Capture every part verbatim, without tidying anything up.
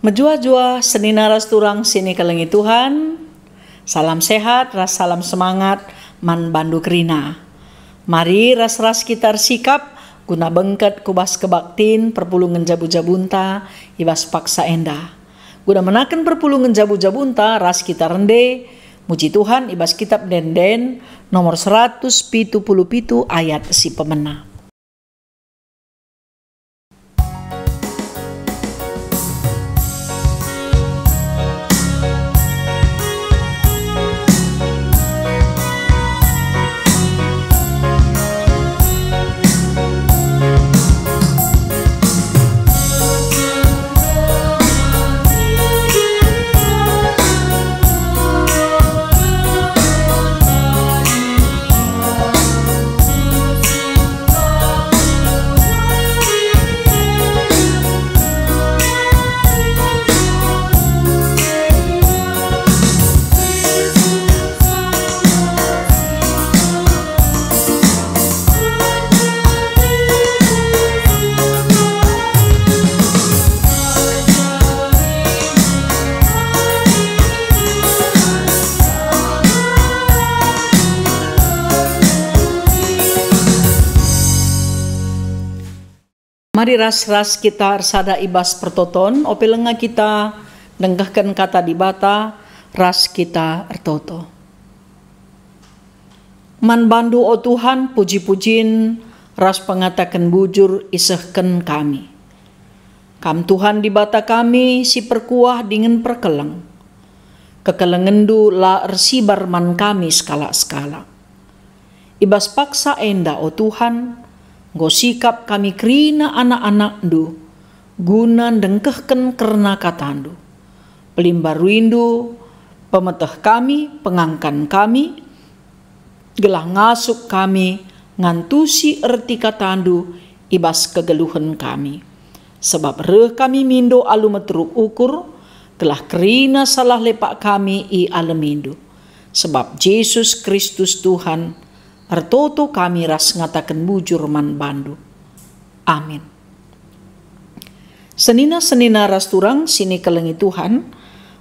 Mejuah-juah senina ras turang si nikelengi Tuhan. Salam sehat ras salam semangat man bandu kerina. Mari ras-ras kita ersikap guna bengket ku bas kebaktin perpulungen jabu-jabunta i bas paksa enda. Guna menaken perpulungen jabu-jabunta ras kita rende muji Tuhan i bas Kitab Ende-enden nomor seratus pitu puluh pitu ayat si pemena. Mari ras-ras kita ersada i bas pertoton, ope langa kita ndengkehken Kata Dibata, ras kita ertoto. Man bandu, o Tuhan, puji-pujin ras pengataken bujur isehken kami. Kam Tuhan Dibata kami si perkuah dingen perkeleng. KekelengenNdu la ersibar man kami sekalak-sekalak. I bas paksa enda, o Tuhan, enggo sikap kami kerina anak-anakNdu guna ndengkehken kerna KataNdu. Pelimbaruindu pemeteh kami, pengangkan kami, gelah ngasup kami ngantusi erti KataNdu i bas kegeluhen kami. Sebab reh kami mindo alu meteruk ukur, gelah kerina salah lepak kami ialemindu. Sebab Jesus Kristus Tuhan, ertoto kami ras ngataken bujur man bandu. Amin. Senina-senina ras turang si nikelengi Tuhan,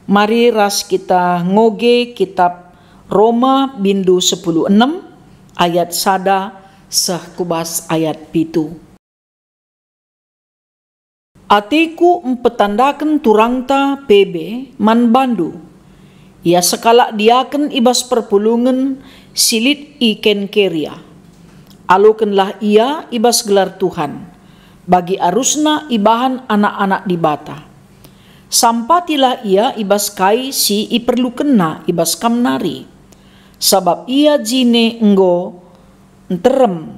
mari ras kita ngoge kitab Roma bindu sepuluh enem ayat sada seh ku bas ayat pitu. Ateku mpetandaken turangta Pebe man bandu. Ia sekalak diaken i bas perpulungen si lit i Kenkeria. Alokenlah ia i bas gelar Tuhan, bagi arusna ibahan anak-anak Dibata. Sampatilah ia i bas kai si iperlukenna i bas kam nari, sabap ia jine enggo nterem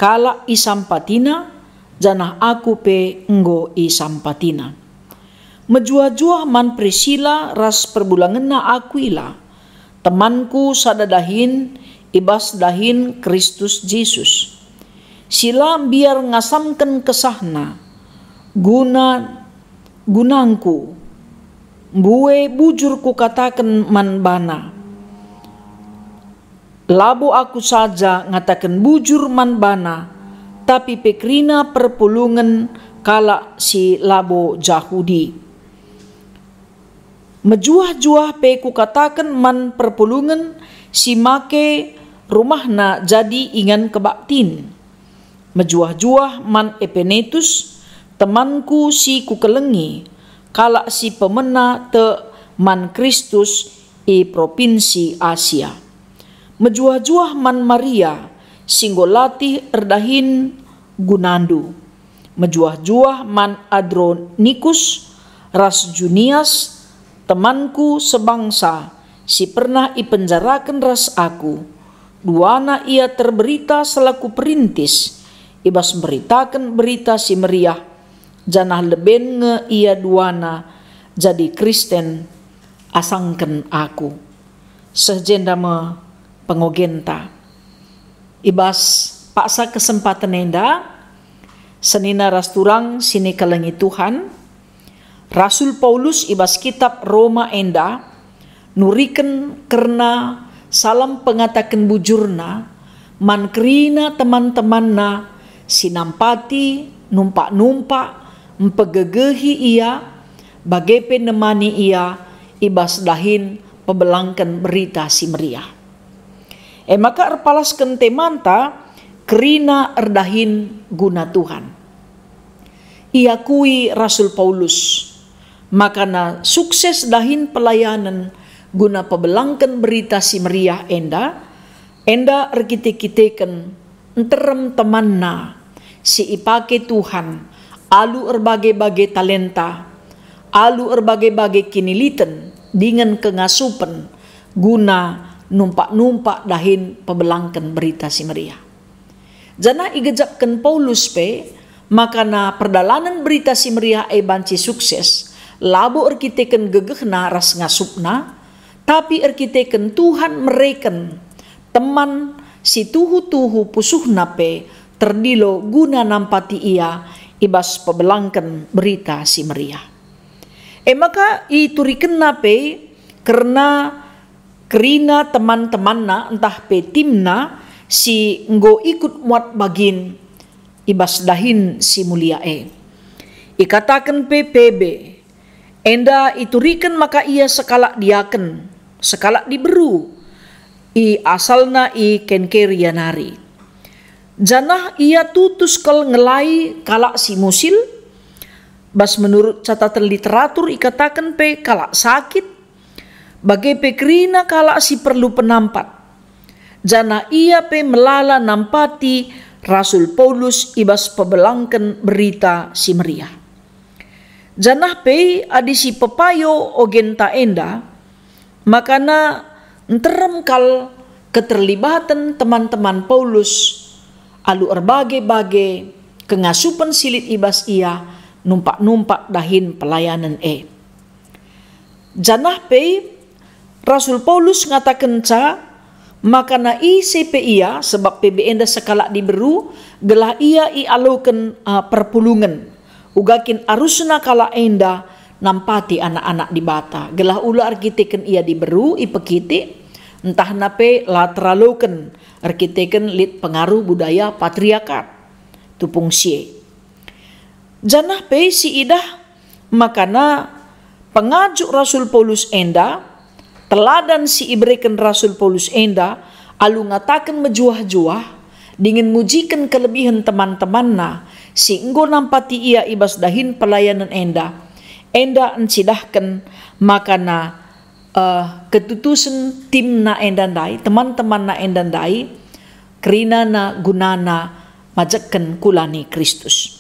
kalak isampatina, janah aku pe enggo isampatina. Mejuah-juah man Prisila ras perbulangenna Akuila, temanku sada dahin i bas dahin Kristus Jesus, si la mbiar ngasamken kesahna guna, gunangku, mbue bujur kukataken man bana. Labo aku saja ngataken bujur man bana, tapi pe kerina perpulungen kalak si labo Jahudi. Mejuah-juah pe kukataken man perpulungen si make rumahna jadi ingan kebaktin. Mejuah-juah man Epenetus, temanku si kukelengi, kalak si pemena tek man Kristus i propinsi Asia. Mejuah-juah man Maria, si enggo latih erdahin gunandu. Mejuah-juah man Adronikus ras Junias, temanku sebangsa, si pernah ipenjaraken ras aku. Duana ia terberita selaku perintis i bas mberitaken Berita Si Meriah, janah leben nge ia duana jadi Kristen asangken aku. Seh jenda me pengogenta. I bas paksa kesempaten enda, senina ras turang si nikelengi Tuhan, Rasul Paulus i bas kitab Roma enda nuriken kerna salam pengataken bujurna man kerina teman-temanna si nampati, numpak-numpak, mpegegehi ia, bage pe nemani ia i bas dahin pebelangken Berita Si Meriah. E maka erpalasken temanta kerina erdahin guna Tuhan. Iakui Rasul Paulus makana sukses dahin pelayanen guna pebelangken Berita Si Meriah enda, enda erkite-kiteken nterem temanna si ipake Tuhan alu erbage-bage talenta, alu erbage-bage kiniliten dingen kengasupen guna numpak-numpak dahin pebelangken Berita Si Meriah. Janah igejapken Paulus pe makana perdalanen Berita Si Meriah e banci sukses, labo erkiteken gegehna ras ngasupna, tapi erkiteken Tuhan mereken teman si tuhu-tuhu pusuhna pe terdilo guna nampati ia i bas pebelangken Berita Si Meriah. E maka iturikenna pe kerna kerina teman-temanna ntah pe timna si enggo ikut muat bagin i bas dahin si mulia e. Ikataken pe P B, enda ituriken maka ia sekalak diaken, sekalak diberu i asalna i Kenkeria nari. Janah ia tutus kal ngelai kalak si musil, bas menurut catatan literatur ikataken pe kalak sakit, bage pe kerina kalak si perlu penampat. Janah ia pe melala nampati Rasul Paulus i bas pebelangken Berita Si Meriah. Janah pe adi si pepayo ogenta enda, makana nterem kal keterlibaten teman-teman Paulus alu erbage-bage kengasupen si lit i bas ia numpak-numpak dahin pelayanen e. Janah pe Rasul Paulus ngatakenca makana ise pe ia, sebab P B enda sekalak diberu, gelah ia ialoken, uh, perpulungen. Uga kin arusna kalak enda nampati anak-anak Dibata, gelah ula erkiteken ia diberu ipekitik, ntahna pe la teraloken erkiteken lit pengaruh budaya patriarkat tupung si e. Janah pe siidah makana pengajuk Rasul Paulus enda, teladan si ibereken Rasul Paulus enda, alu ngataken mejuah-juah dingen ngujiken kelebihen teman-temanna si enggo nampati ia i bas dahin pelayanen enda, enda ncidahken makana, eh, ketutusen timna enda ndai, teman-temanna enda ndai, kerinana gunana majekken kulani Kristus.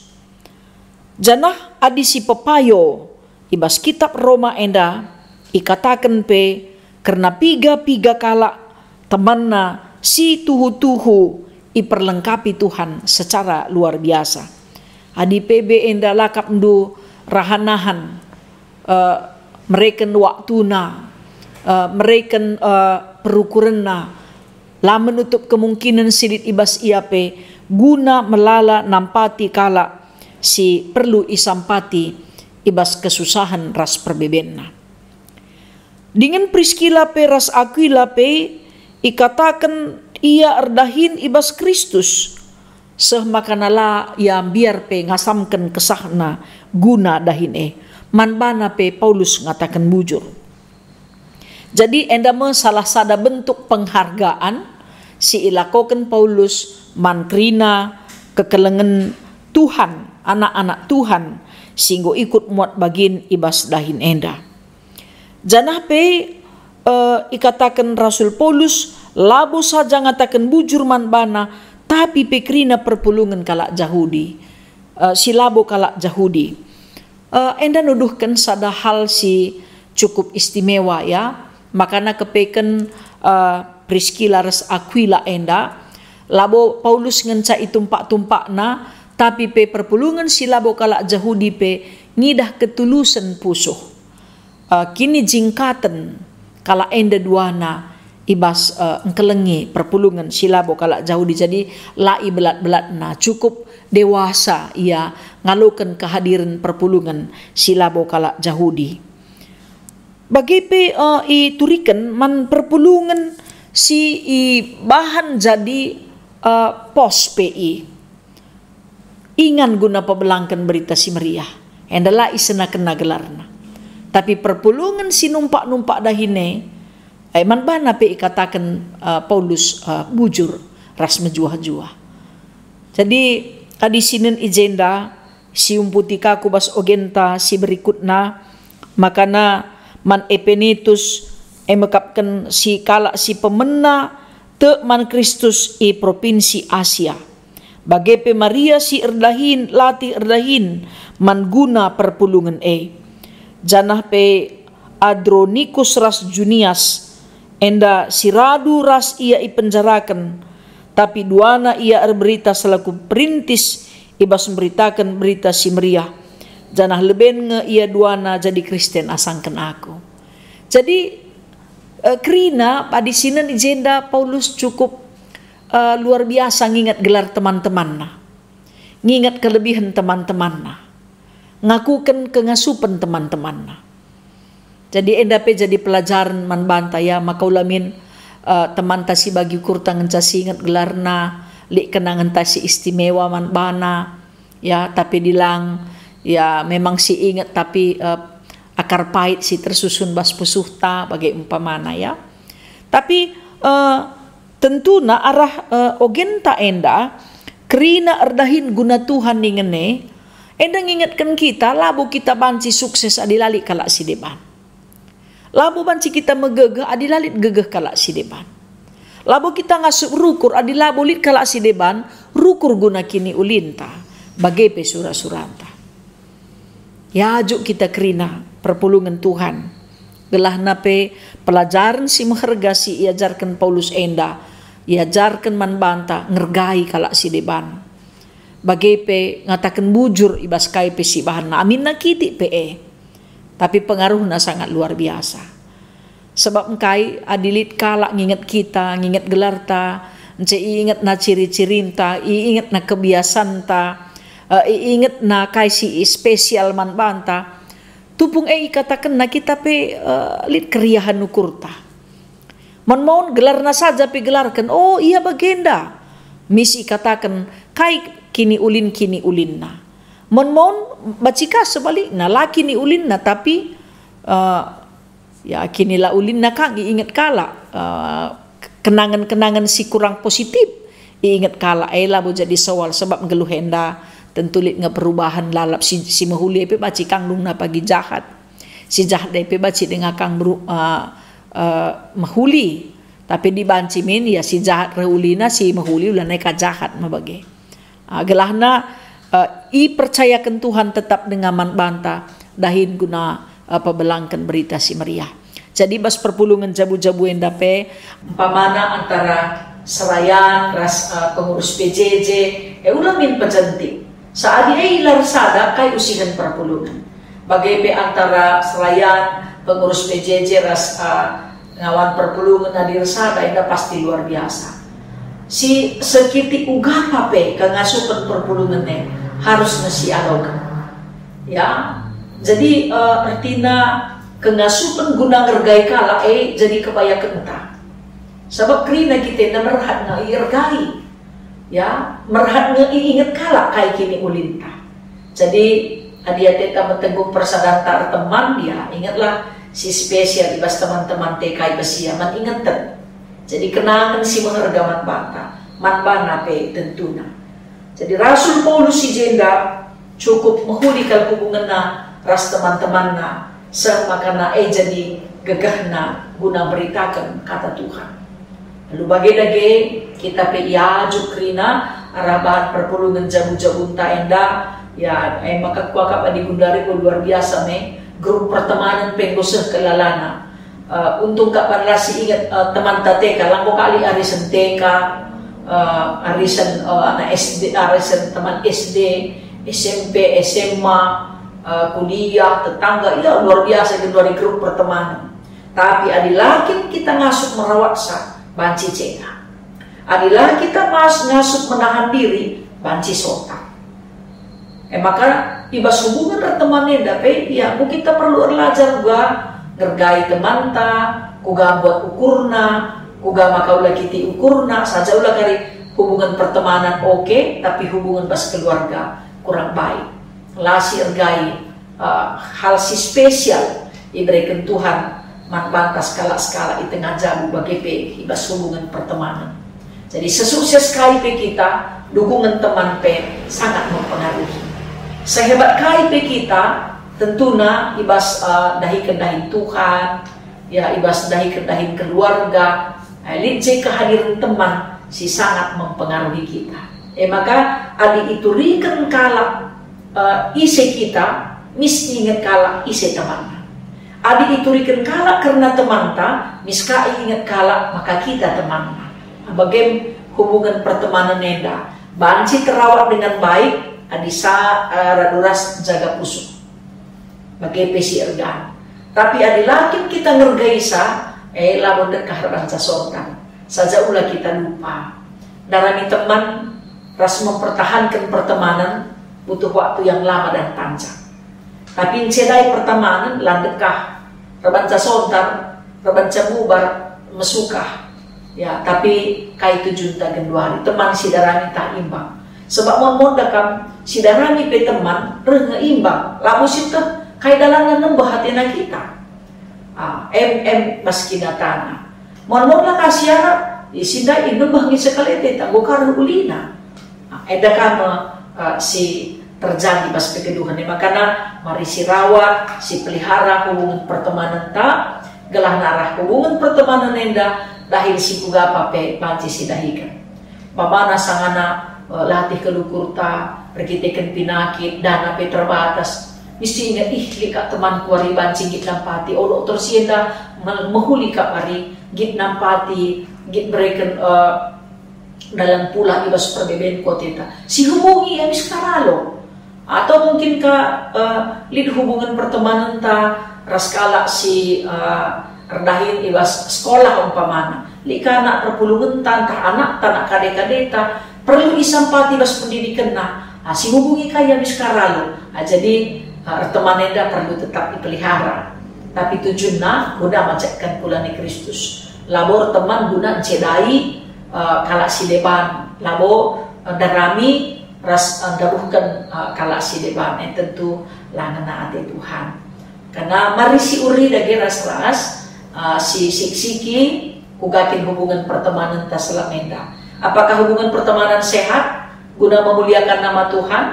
Janah adi si pepayo i bas kitab Roma enda ikataken pe kerna piga-piga kalak temanna si tuhu-tuhu iperlengkapi Tuhan secara luar biasa. Adi P B enda lakapndu rahanahan, eh, mereken waktuna, eh, mereken, eh, perukurenna, la menutup kemungkinen si lit i bas ia pe guna melala nampati kalak si perlu isampati i bas kesusahen ras perbebenna. Dingen Priskila pe ras Akuila pe ikataken ia erdahin i bas Kristus, seh makana la ia mbiar pe ngasamken kesahna guna dahin e. Man bana pe Paulus ngataken bujur. Jadi, enda me salah sada bentuk penghargaan si ilakoken Paulus man kerina kekelengen Tuhan, anak-anak Tuhan si enggo ikut muat bagin i bas dahin enda. Janah pe, eh, ikataken Rasul Paulus labo saja ngataken bujur man bana, tapi pe kerina perpulungen kalak Jahudi, eh, si labo kalak Jahudi. Eh, enda nuduhken sada hal si cukup istimewa, ya, makana kepeken, eh, Priskila ras Akuila enda, labo Paulus ngenca itumpak-tumpakna, tapi pe perpulungen si labo kalak Jahudi pe ngidah ketulusen pusuh, eh, kinijingkaten kalak enda duana i bas, eh, engkelengi perpulungen si labo kalak Jahudi. Jadi, la ibelat-belatna, cukup dewasa ia ngaloken kehadiren perpulungen si labo kalak Jahudi. Bage pe, eh, ituriken man perpulungen si ibahan jadi, eh, pos P I. Ingan guna pebelangken Berita Si Meriah, enda la isenakenna gelarna. Tapi perpulungen si numpak-numpak dahin e, eh, man bana pe ikataken, eh, Paulus, eh, bujur ras mejuah-juah. Jadi, adi sinen i jenda, si umputi ka ku bas ogenta si berikutna, makana man Epenetus, e mekapken si kalak si pemena tek man Kristus i propinsi Asia. Bage pe Maria si erdahin, latih erdahin man guna perpulungen e. Janah pe Adronikus ras Junias, enda si radu ras ia ipenjaraken, tapi duana ia erberita selaku perintis i bas mberitaken Berita Si Meriah, janah leben nge ia duana jadi Kristen asangken aku. Jadi, eh, kerina adi sinen i jenda Paulus cukup, eh, luar biasa nginget gelar teman-temanna, nginget kelebihen teman-temanna, ngakuken kengasupen teman-temanna. Jadi enda pe jadi pelajaren man banta, ya, maka ula min, eh, temanta si bagi ukurta ngenca si inget gelarna, lit kenangenta si istimewa man bana, ya, tapi dilang, ya, memang si inget, tapi, eh, akar pait si tersusun bas pusuhta, bage umpamana, ya. Tapi, eh, tentuna arah, eh, ogenta enda, kerina erdahin guna Tuhan ningen e, enda ngingetken kita, labo kita banci sukses adi la lit kalak si deban. Labo banci kita megegeh adi la lit gegeh kalak si deban. Labo kita ngasup rukur adi labo lit kalak si deban rukur guna kiniulinta, bage pe sura-suranta. Iajuk kita kerina perpulungen Tuhan, gelahna pe pelajaren si meherga si iajarken Paulus enda, iajarken man banta ngergai kalak si deban. Bage pe ngataken bujur i bas kai pe si ibahanna, aminna kitik pe e. Tapi pengaruhna sangat luar biasa. Sebab engkai adi lit kalak nginget kita, nginget gelarta, ence iingetna ciri-cirinta, iingetna kebiasanta, eh, iingetna kai si spesial man banta, tupung e ikatakenna kita pe, eh, lit keriahen ukurta. Mon maun gelarna saja pe gelarken, "Oh, ia bagenda." Mis ikataken kai kiniulin-kiniulinna. Mon maun banci ka sebalikna, la kiniulinna, tapi, eh, ya, kinilaulinna kang iinget kalak, eh, kenangen-kenangen si kurang positif iinget kalak, e labo jadi soal, sebab nggeluh enda tentu lit nge perubahan lalap si, si mehuli e pe banci kang dungna pagi jahat. Si jahat e pe banci denga kang meru-, eh, eh, mehuli. Tapi dibanci min, ya, si jahat reh ulina, si mehuli ulana ka jahat me bage. Ah, gelahna, eh, ipercayaken Tuhan tetap denga man banta dahin guna, eh, pebelangken Berita Si Meriah. Jadi bas perpulungen jabu-jabu enda pe, umpamana antara serayan ras, eh, pengurus P J J, eh, ula min pejentik. Saadi e ilar sada kai usihen perpulungen. Bage pe antara serayan pengurus P J J ras, eh, ngawan perpulungen adi ersada enda pasti luar biasa. Si sekitik uga pe kengasupen perpulungen e harus nge sialoken. Ya, jadi, eh, ertina kengasupen guna ngergai kalak e jadi kebayakenta. Sabap kerina kita enda merhat nge iergai. Ya, merhat nge iinget kalak kai kiniulinta. Jadi, adi ateta meteguh persadanta erteman, ya, ingetlah si spesial i bas teman-teman T K I Besia man ingeten. Jadi, kenangen si meherga man banta, man bana pe tentuna. Jadi, Rasul Paulus si jenda cukup mehuli kal hubungenna ras teman-temanna, seh makana e jadi gegehna guna mberitaken kata Tuhan. Alu bage dage, kita pe iajuk kerina arah bahan perpulungen jabu-jabunta enda, ya, e maka kuakap adi gundari luar biasa me, grup pertemanan pe enggo seh kelalana. Eh, untung kap banla si inget, eh, temanta T K, langko kali arisen T K, eh, arisen, eh, anak S D, arisen teman S D, S M P, S M A, eh, kuliah, tetangga, ya, luar biasa genduari grup pertemanan. Tapi adi la kin kita ngasup merawatsa, banci ceda. Adi la kita mas ngasup menahan diri, banci sotak. E maka, i bas hubungen erteman enda pe, ya, enggo kita perlu erlajar uga ngergai temanta, kuga mbuat ukurna, kuga maka ula kitik ukurna, saja ula kari hubungen pertemanan oke, tapi hubungen bas keluarga kurang baik. La si ergai, eh, hal si spesial Ibereken Tuhan man banta sekalak-sekalak i tengah jabu bage pe i bas hubungen pertemanen. Jadi sesukses kai pe kita, dukungen teman pe sangat mempengaruhi. Sehebat kai pe kita, tentuna i bas, eh, dahiken dahin Tuhan, ya, i bas dahiken dahin keluarga, eh, lit je kehadiren teman si sangat mempengaruhi kita. E maka, adi ituriken kalak, eh, ise kita, mis inget kalak ise temanna. Adi ituriken kalak kerna temanta, mis ka inget kalak maka kita temanna. Bagem hubungen pertemanen enda banci terawat dengan baik adi sa, eh, radu ras jaga pusuh. Bage pe si ergan. Tapi adi la kin kita ngergaisa, eh, labo ndekah erbanca sontan. Saja ula kita lupa. Ndarami teman ras mempertahanken pertemanan butuh waktu yang lama dan panjang. Tapi encedai pertemanan la ndekah, erbanca sontan, erbanca bubar, mesukah. Ya, tapi kai tujunta genduari? Teman si darami ntah imbang. Sebab mon-mon dakam, si darami pe teman, reh nge imbang, labo sieteh kai dalanna nembeh atena kita. Ah, em, em, bas kinatana. Mon-mon la ka si arah, i si ndai nembeh nge sekalak ate, tanggo ka reh ulina. Ah, enda ka me, eh, si terjadi bas kegeduhen. E makana mari si rawat, si pelihara hubungen pertemanenta, gelah narah hubungen pertemanen enda, dahin si kuga pe banci sidahiken. Umpamana sangana, eh, latih kelukurta, erkiteken pinakit, dana pe terbatas. Mesti inget, ih, lit kap temanku ari banci nggit nampati, o dokter si enda me-, mehuli kap ari nggit nampati, nggit bereken, eh, dalan pulah i bas perbeben ku ateta. Sihubungi ia mis ka ralo. Atau mungkin ka, eh, lit hubungen pertemanenta ras kalak si, eh, erdahin i bas sekolah umpamana. Lit ka anak perpulungenta ntah anakta, anak kade-kadeta, perlu isampati bas pendidikenna. Ah, sihubungi ka ia mis ka ralo. Ah, jadi, eh, erteman enda perlu tetap ipelihara. Tapi tujunna guna majekken kula ni Kristus. Labo erteman guna encedai, eh, kalak si deban. Labo, eh, ndarami ras, eh, ndabuhken, eh, kalak si deban, eh, tentu la ngena ate Tuhan. Karena mari si uri dage ras-ras, eh, si sik-siki, kuga kin hubungen pertemanenta selama enda. Apakah hubungen pertemanan sehat guna memuliakan nama Tuhan?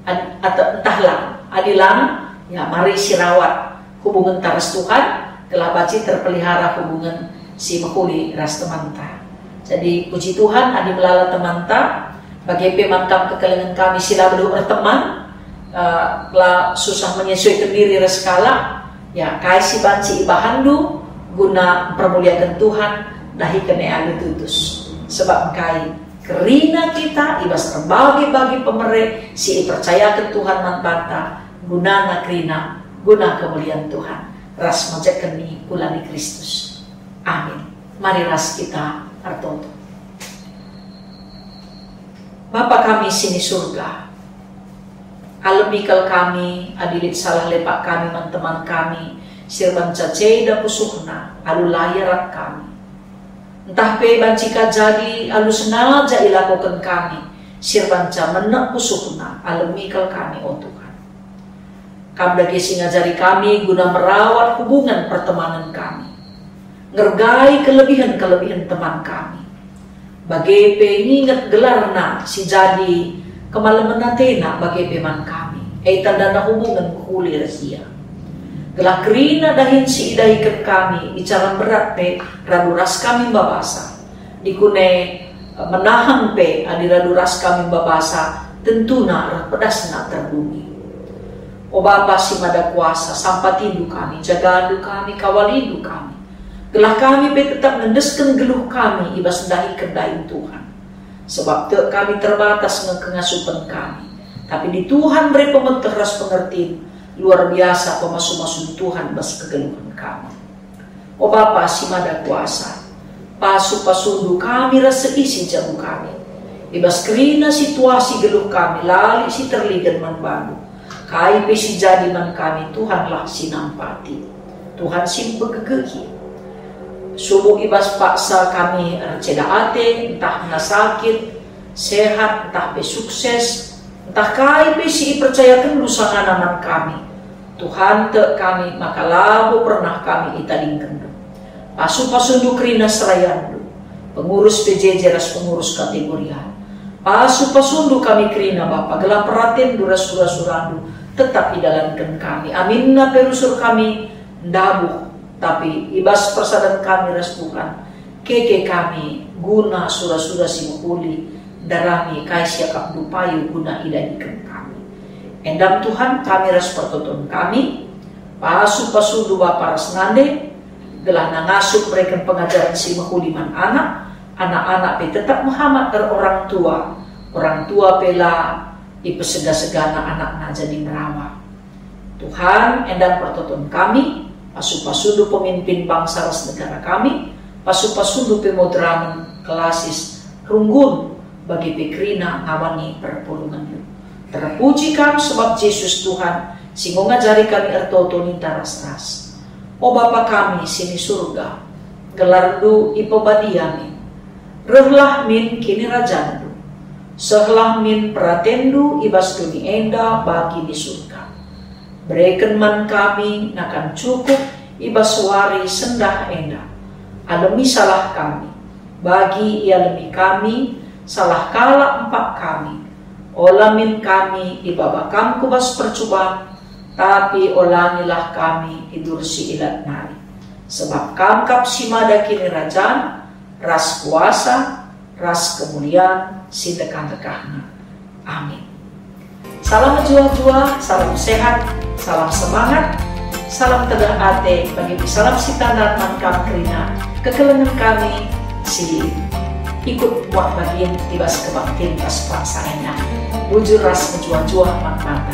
Ad-, atau entahlah, adi lang, ya mari si rawat hubungenta ras Tuhan, gelah banci terpelihara hubungen si mehuli ras temanta. Jadi, puji Tuhan, adi melala temanta, bage pe man kam kekelengen kami si la beluh erteman, eh, la susah menyesuaikan diri ras kalak, ya, kai si banci ibahanndu guna mpermuliaken Tuhan, dahiken e alu tutus. Sebab engkai kerina kita i bas erbage-bage pemere si ipercayaken Tuhan man banta, gunana kerina, guna kemulian Tuhan, ras majekken ni kula ni Kristus. Amin. Mari ras kita ertoto. Bapa kami si ni Surga, alemi kal kami adi lit salah lepak kami man teman kami si erbanca ceda pusuhna alu la ia rap kami. Ntah pe banci ka jadi alu sengaja ilakoken kami si erbanca menek pusuhna, alemi kal kami, o Tuhan. Kam dage si ngajari kami guna merawat hubungen pertemanen kami, ngergai kelebihen-kelebihen teman kami, bage pe nginget gelarna si jadi kemalemen atena bage pe man kami, e tandana hubungen mehuli ras ia. Gelah kerina dahin si idahiken kami i cara mberat pe radu ras kami mbabasa, dikune, eh, menahang pe adi radu ras kami mbabasa, tentuna reh pedasna terdungi. O Bapa si Mada Kuasa, sampatindu kami, jagandu kami, kawalindu kami, gelah kami pe tetap ngendesken geluh kami i bas ndahiken dahin Tuhan. Sebab tek kami terbatas nge kengasupen kami, tapi di Tuhan bere pemeteh ras pengertin, luar biasa pemasu-masun Tuhan bas kegeluhen kami. O Bapa si Mada Kuasa, pasu-pasundu kami ras seisi jabu kami. I bas kerina situasi geluh kami la lit si terligen man bandu. Kai pe si jadi man kami, Tuhanlah si nampati. Tuhan si mpegegehi. Subuk i bas paksa kami erceda ate, ntah nge sakit, sehat, ntah pe sukses, ntah kai pe si ipercayakenndu sangana man kami. Tuhan, tek kami maka labo pernah kami itadingkenNdu. Pasu-pasundu kerina serayanNdu, pengurus P J J ras pengurus kategorial. Pasu-pasundu kami kerina Bapa, gelah peratenNdu ras sura-suraNdu tetap idalanken kami. Aminna pe rusur kami ndabuh, tapi i bas persadan kami ras Tuhan, keke kami guna sura-sura si mehuli, ndarami kai si iakapNdu payo guna idadiken kami. Endam Tuhan, kami ras pertoton kami, pasu-pasundu bapa ras nande, gelah ngasup mereken pengajaren si mehuli man anak, anak-anak pe tetap mehamat er orang tua, orang tua pe la ipesega-segana anakna jadi merawa. Tuhan, endam pertoton kami, pasu-pasundu pemimpin bangsa ras negara kami, pasu-pasundu pemoderamen, klasis, runggun, bage pe kerina ngawani perpulungenNdu. Terpuji Kam sebab Jesus Tuhan, si enggo ngajari kami ertoto ninta ras-ras. O Bapa kami si ni Surga, gelarNdu ipebadia min. Rehlah min kinirajanNdu. Sehlah min peratenNdu i bas doni enda bagi ni Surga. Bereken man kami nakan cukup i bas wari sendah enda. Alemi salah kami, bagi ialemi kami salah kalak empak kami. Ola min kami ibaba Kam ku bas percuban, tapi olangilah kami i bas si ilat nari. Sebab Kam kap si mada kinirajan, ras kuasa, ras kemulian si ndekah-ndekahna. Amin. Salam mejuah-juah, salam sehat, salam semangat, salam teguh ate, bagi pe salam si tandan man kam kerina kekelengen kami si ikut muat bagin i bas kebaktin ras paksa enda. Bujur ras mejuah-juah man banta.